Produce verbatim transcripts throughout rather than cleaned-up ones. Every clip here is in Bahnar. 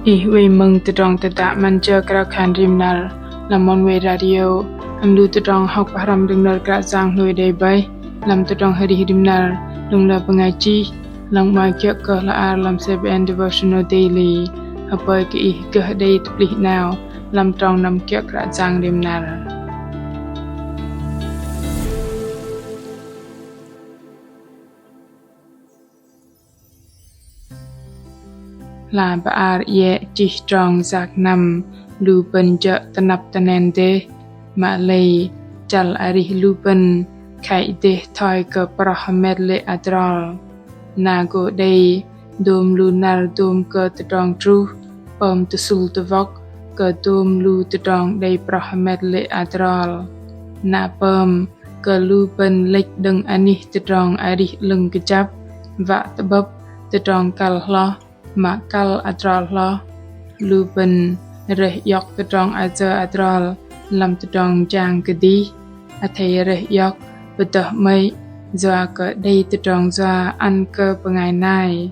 Ih wei mơ̆ng tơdrong tơdă 'Măn Jơ Krao Khan Rim Năr lăm Oneway Radio, hăm lu tơdrong hŏk pơhrăm đơ̆ng nơ̆r Kră Yang hlôi đei bơih lăm tơdrong arih rim năr đơ̆ng lơ bơngai chih, lăng 'mơ̆i kiơ̆ kơ hla ar lăm C B N Devotional Daily. Hơpơi kơ ih gơh đei tơplih 'nao lăm trong năm kiơ̆ Kră Yang rim năr. Hla bơar iĕ chih trong yak năm lu bơ̆n jơ̆ tơnăp tơnen dêh, mă lei chăl arih lu bơ̆n khei dêh thoi kơ proh hơmet lê̆ adrol. Na gô đei dôm lu năr dôm kơ tơdrong truh pơm tơsŭl tơwŏk kơ dôm lu tơdrong đei proh hơmet lê̆ adrol. Na pơm kơ lu bơ̆n lĕch đơ̆ng anih tơdrong arih 'lơ̆ng kơjăp, wă tơ'bơ̆p tơdrong kăl hloh mă kăl adrol hloh. Lu bơ̆n rơih iŏk tơdrong ayơ adrol lăm tơdrong jang kơdih, athei rơih iŏk pơdơh 'mơ̆i yua kơ đei tơdrong yua ăn kơ bơngai nai.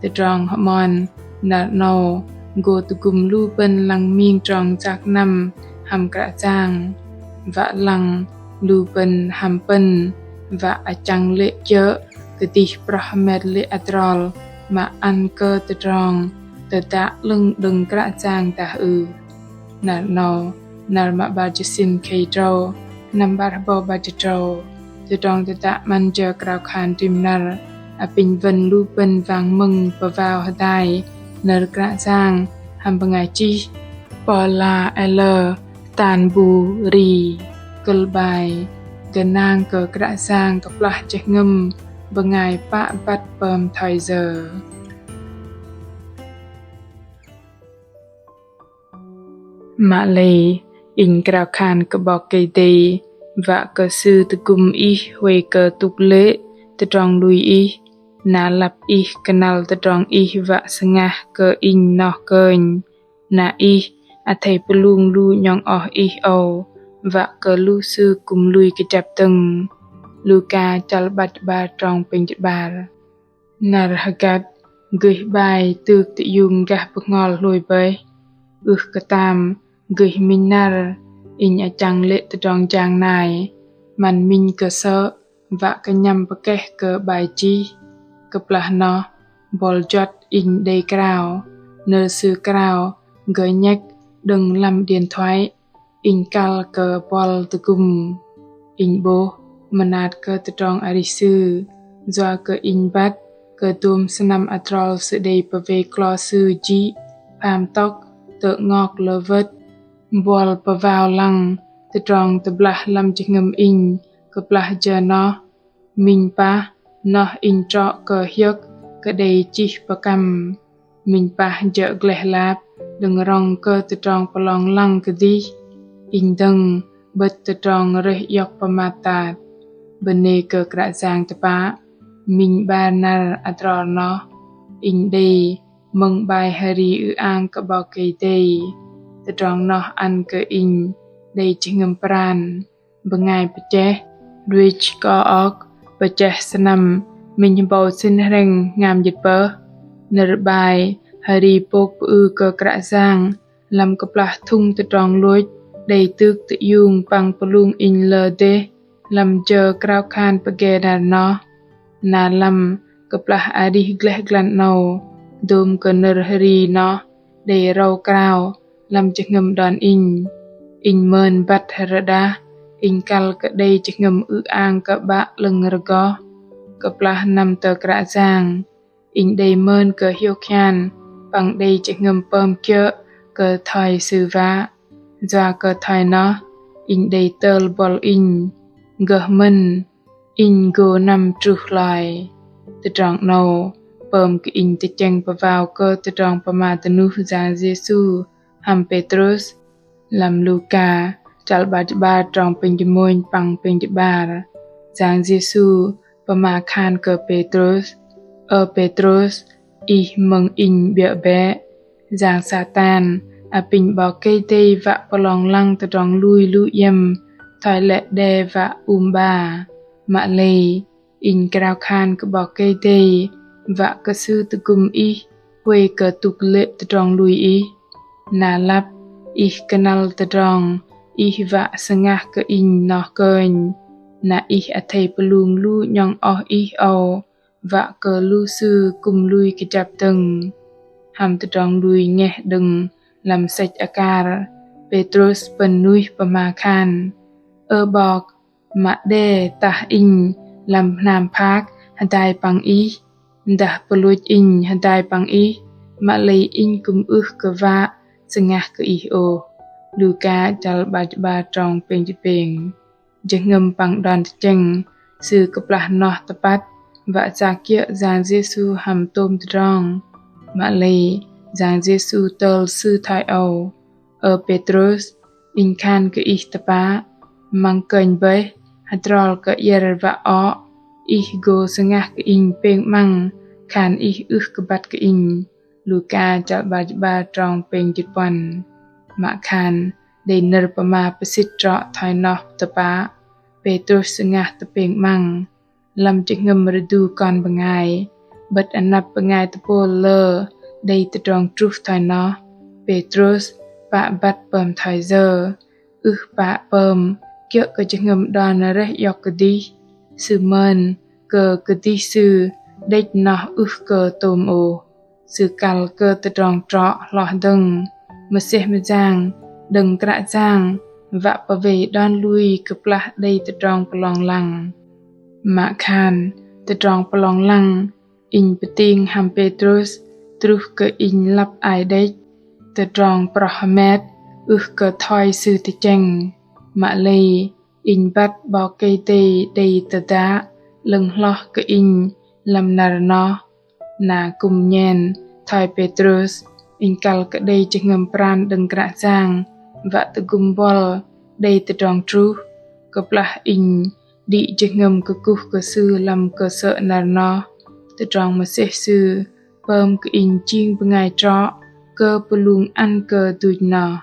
Tơdrong hơmon năr 'nâu gô tơgŭm lu bơ̆n lăng ming trong yak năm hăm Kră Yang. Wă lăng lu bơ̆n hăm pơ̆n wă achăng lê̆ kiơ̆ kơdih proh hơmet lê̆ adrol mă ăn kơ tơdrong tơdă 'lơ̆ng đơ̆ng Kră Yang dah ưh. Năr 'nâu, năr mă 'bar jĭt sĭn khei tơdrâu, năm 'bar hơbâu 'bar jĭt tơdrâu. Tơdrong tơdă 'Măn Jơ Krao Khan Rim Năr apinh wơ̆n lu bơ̆n wang mơ̆ng pơwao hơdai nơ̆r Kră Yang hăm bơngai chih Paula L. Tanburi. Kơ̆l bai: Gơnang kơ Kră Yang kơplah jơhngơ̆m bơngai pă băt pơm thoi yơ. Mă lei, inh krao khan kơ 'Bok Kei-Dei wă kơ Sư tơgŭm ih huay kơ tŭk lê̆ tơdrong lui ih, na lăp ih kơnăl tơdrong ih wă sơngah kơ inh noh kơnh. Na ih athei pơlung lu 'nhŏng oh ih âu, wă kơ lu sư kư̆m lui kơjăp dơ̆ng. Luka chăl 'bar jĭt 'bar trong pêng jĭt 'bar. Năr hơgăt, gơih 'bai tŭk tơiung gah bơhngol hlôi bơih? Ưh kơ tam, gơih minh năr, inh achăng lê̆ tơdrong jang nai, 'măn minh kơsơ̆, wă kơnhăm pơkeh kơ 'bai chih. Kơplah noh, buăl juăt inh đei krao, nơ̆r sư krao gơnhĕk đơ̆ng lăm điện thoại, inh kăl kơ buăl tơgŭm. Inh 'bôh mơnat kơ tơdrong arih sư, yua kơ inh băt kơ dôm sơnăm adrol sư đei pơwei klo sư jĭ, pham tŏk, tơ'ngok lơ wơ̆t. Buăl pơwao lăng tơdrong tơblah lăm jơhngơ̆m inh kơplah jơ noh. Minh pah noh inh trŏ kơ hiơ̆k kơ đei chih pơkăm. Minh pah jơ̆ gleh lap đơ̆ng rŏng kơ tơdrong pơlong lăng kơdih. Inh dơ̆ng 'bơ̆t tơdrong rơih iŏk pơmat tat. Bơnê kơ Kră Yang tơpă, minh 'bar năr adrol noh, inh đei mơ̆ng 'bai hơri ư-ang kơ 'Bok Kei-Dei. Tơdrong noh ăn kơ inh đei jơhngơ̆m pran. Bơngai pơcheh Dwight Kook pơcheh sơnăm minh hơbâu sĭn hrĕng hngam jĭt pơh. Nơ̆r 'bai hơri pôk pơư kơ Kră Yang lăm kơplah thŭng tơdrong lôch đei tŭk tơiung păng pơlung inh lơ dêh lăm jơ krao khan pơgê năr noh. Na lăm kơplah arih gleh glăn 'nâu, dôm kơ nơ̆r hơri noh đei râu krao lăm jơhngơ̆m đon inh. Inh mơn băt rơđah, inh kăl kơ đei jơhngơ̆m ư-ang kơ 'Bă 'lơ̆ng rơgoh. Kơplah năm tơ Kră Yang, inh đei mơn kơ hiôk hian păng đei jơhngơ̆m pơm kiơ̆ kơ thoi Sư wă. Yua kơ thoi noh, inh đei tơl buăl inh: Gơh mơn, inh gô năm truh hloi. Tơdrong 'nâu pơm kơ inh tơchĕng pơwao kơ tơdrong pơma dơnuh Yang Yêsu hăm Pêtrôs. Lăm Luka chăl 'bar jĭt 'bar trong pêng jĭt mônh păng pêng jĭt 'bar, Yang Yêsu pơma khan kơ Pêtrôs: Ơ Pêtrôs, ih mơ̆ng inh 'biơ̆ bĕ. Yang Satan apinh 'Bok Kei-Dei wă pơlong lăng tơdrong lui lu iĕm thoi lĕ đe wă um 'ba. Mă lei, inh krao khan kơ 'Bok Kei-Dei wă kơ Sư tơgŭm ih Huay kơ tŭk lê̆ tơdrong lui ih, na lăp ih kơnăl tơdrong ih wă sơngah kơ inh noh kơnh, na ih athei pơlung lu 'nhŏng oh ih âu, wă kơ lu sư kư̆m lui kơjăp dơ̆ng. Hăm tơdrong lui ngeh đơ̆ng lăm sĕch akar, Pêtrôs pơ̆n nuih pơma khan: Ơ 'Bok, mă đe tah inh lăm hnam phak hơdai păng ih, dah pơlôch inh hơdai păng ih, mă lei inh kư̆m ưh kơ wă sơngah kơ ih ôh. Luka chăl 'bar jĭt 'bar trong pêng jĭt pêng. Jơhngơ̆m păng đon tơchĕng, sư kơplah noh tơpăt, wă sak kiơ̆ Yang Yêsu hăm tôm tơdrong. Mă lei Yang Yêsu tơl sư thoi âu: Ơ Pêtrôs, inh khan kơ ih tơpă, măng kơnh bơih, hơdrol kơ iĕr wă oh, ih gô sơngah kơ inh pêng 'măng khan ih ưh kơ băt kơ inh. Luka chăl 'bar jĭt 'bar trong pêng jĭt puăn. Mă khan đei nơ̆r pơma pơsĭt trŏ thoi noh tơpă, Pêtrôs sơngah tơpêng 'măng. Lăm jơhngơ̆m rơdu kon bơngai, 'bơ̆t anăp bơngai tơpôl lơ đei tơdrong truh thoi noh, Pêtrôs pă băt pơm thoi yơ, ưh pă pơm kiơ̆ kơ jơhngơ̆m đon rơih iŏk kơdih. Sư mơn kơ kơdih sư đĕch noh ưh kơ tôm ôh. Sư kăl kơ tơdrong trŏ hloh dơ̆ng, mơsêh mơyang đơ̆ng Kră Yang wă pơwei đon lui kơplah đei tơdrong pơlong lăng. Mă khan tơdrong pơlong lăng, inh pơting hăm Pêtrôs truh kơ inh lăp ai đĕch, tơdrong proh hơmet ưh kơ thoi sư tơchĕng. Mă lei inh băt 'Bok Kei-Dei đei tơdă 'lơ̆ng hloh kơ inh lăm năr noh. Na kư̆m nhen thoi Pêtrôs, inh kăl kơ đei jơhngơ̆m pran đơ̆ng Kră Yang wă tơgŭm buăl đei tơdrong truh. Kơplah inh đĭ jơhngơ̆m kơkuh kơ Sư lăm kơsơ̆ năr noh, tơdrong mơsêh Sư pơm kơ inh jing bơngai trŏ kơ pơlung ăn kơ duch noh.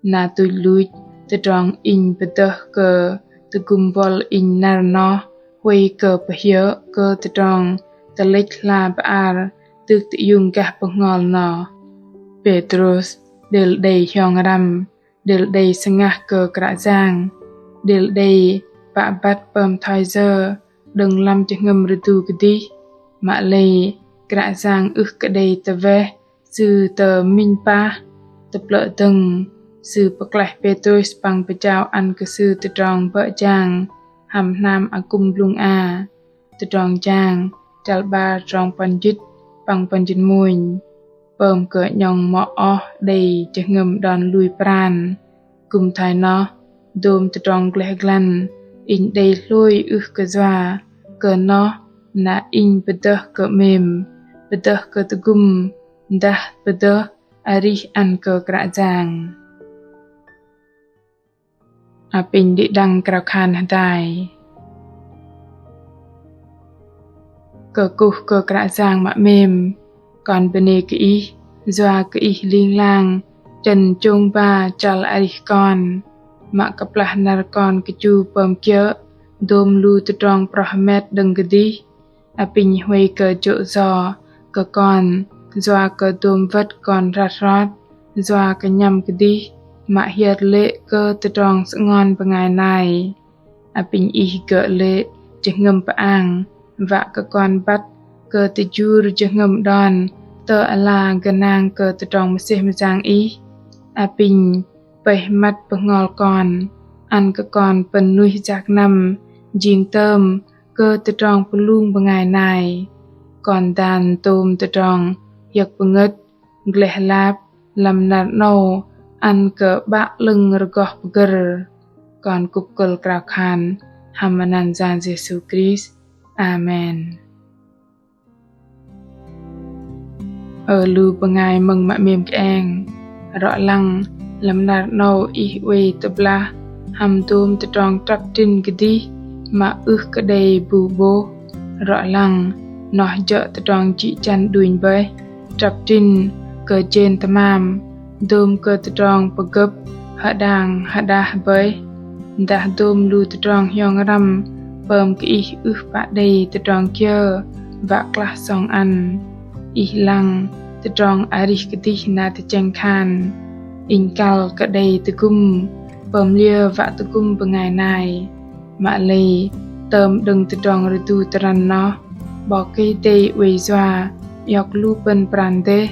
Na tuch luch, tơdrong inh pơdơh kơ tơgŭm buăl inh năr noh, huay kơ pơhiơ̆ kơ tơdrong tơlĕch hla bơar tŭk tơiung gah bơhngol noh. Pêtrôs đêl đei hiong răm, đêl đei sơngah kơ Kră Yang, đêl đei pă băt pơm thoi yơ đơ̆ng lăm jơhngơ̆m rơdu kơdih. Mă lei Kră Yang ưh kơ đei tơweh Sư tơ minh pah, tơplơ̆ dơ̆ng, Sư pơklaih Pêtrôs păng pơjao ăn kơ sư tơdrong bơ̆ jang hăm hnam akŭm blŭng a. Tơdrong Jang, chăl 'bar trong puăn jĭt păng puăn jĭt mônh. Pơm kơ 'nhŏng mŏ oh đei jơhngơ̆m đon lui pran. Kư̆m thoi noh, dôm tơdrong gleh glăn, inh đei hlôi ưh kơ yua kơ noh, na inh pơdơh kơ 'mêm, pơdơh kơ tơgŭm, dah pơdơh arih ăn kơ Kră Yang. Apinh đĭ đăng krao khan hơdai. Kơkuh kơ Kră Yang mă 'mêm, kon bơnê kơ Ih, yua kơ Ih ling lang, chơ̆n chông ba chăl arih kon, mă kơplah năr kon kơchu pơm kiơ̆, dôm lu tơdrong proh hơmet đơ̆ng kơdih, apinh huay kơ jô̆ yo kơ kon, yua kơ dôm wơ̆t kon hrăt hrot, yua kơ nhăm kơdih, mă hiơt lê̆ kơ tơdrong sơngon bơngai nai. Apinh Ih gơ̆ lê̆ jơhngơ̆m pơang, wă kơ kon băt kơ tơjur jơhngơ̆m đon tơ ala gơnang kơ tơdrong mơsêh mơyang Ih. Apinh pơih măt bơhngol kon, ăn kơ kon pơ̆n nuih yak năm, jing tơm kơ tơdrong pơlung bơngai nai. Kon dan tôm tơdrong hiơ̆k pơngơ̆t, gleh lap, lăm năr 'nâu ăn kơ 'Bă 'lơ̆ng rơgoh pơgơ̆r. Kon kŭp kơ̆l krao khan hăm anăn Yang Yêsu Krist. Amen. Ơ lu bơngai mơ̆ng mă 'mêm kơeng, rŏ lăng lăm năr 'nâu ih oei tơblah hăm dôm tơdrong trăp trĭn kơdih mă ưh kơ đei bu 'bôh. Rŏ lăng noh jơ̆ tơdrong jĭ jăn đunh bơih, trăp trĭn kơ jên tơmam, dôm kơ tơdrong pơgơ̆p hơdang hơdah bơih, dah dôm lu tơdrong hiong răm pơm kơ ih ưh pă đei tơdrong kiơ wă klah sŏng ăn. Ih lăng tơdrong arih kơdih na tơchĕng khan. Inh kăl kơ đei tơgŭm pơm liơ wă tơgŭm bơngai nai. Mă lei tơm đơ̆ng tơdrong rơdu tơrăn noh, 'Bok Kei-Dei oei yua iŏk lu bơ̆n pran dêh.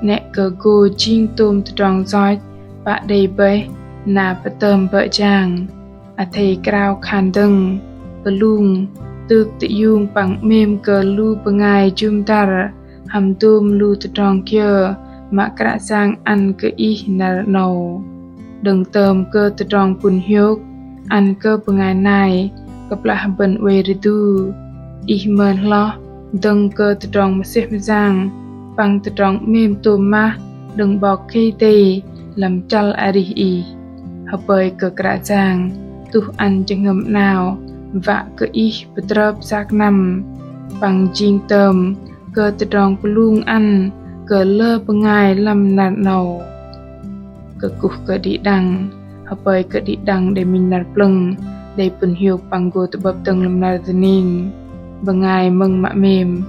'Nĕ kơ gô jing tôm tơdrong yoch pă đei bơih na pơtơm bơ̆ jang. Athei krao khan dơ̆ng, pơlung, tŭk tơiung păng 'mêm kơ lu bơngai jŭm dăr hăm dôm lu tơdrong kiơ mă Kră Yang ăn kơ ih năr 'nâu. Đơ̆ng tơm kơ tơdrong pŭn hiôk ăn kơ bơngai nai kơplah bơ̆n oei rơdu, ih mơn hloh dơ̆ng kơ tơdrong mơsêh mơyang păng tơdrong 'mêm tôm mah đơ̆ng 'Bok Kei-Dei lăm chăl arih ih. Hơpơi kơ Kră Yang tuh ăn jơhngơ̆m 'nao wă kơ ih pơtrơp sak năm păng jing tơm kơ tơdrong pơlung ăn kơ lơ bơngai lăm năr 'nâu. Kơkuh kơ đĭ đăng, hơpơi kơ đĭ đăng đei minh năr plơ̆ng, đei pŭn hiôk păng gô tơ'bơ̆p dơ̆ng lăm năr dơning. Bơngai mơ̆ng mă 'mêm,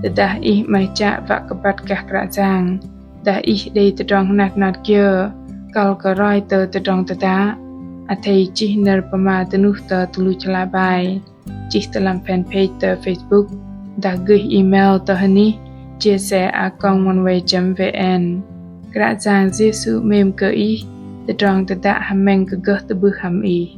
tơdah ih 'maih chă wă kơ băt gah Kră Yang, dah ih đei tơdrong hnat hnat kiơ kăl kơ roi tơ tơdrong tơdă, athei chih nơ̆r pơma dơnuh tơ tơluch hla bơar, chih tơ lăm fanpage tơ Facebook, dah gơih email tơ hơnih G S A a còng oneway chấm V N. Kră Yang Yêsu 'mêm kơ ih, tơdrong tơdă hơmĕng kơ gơh tơ'bưh hăm ih.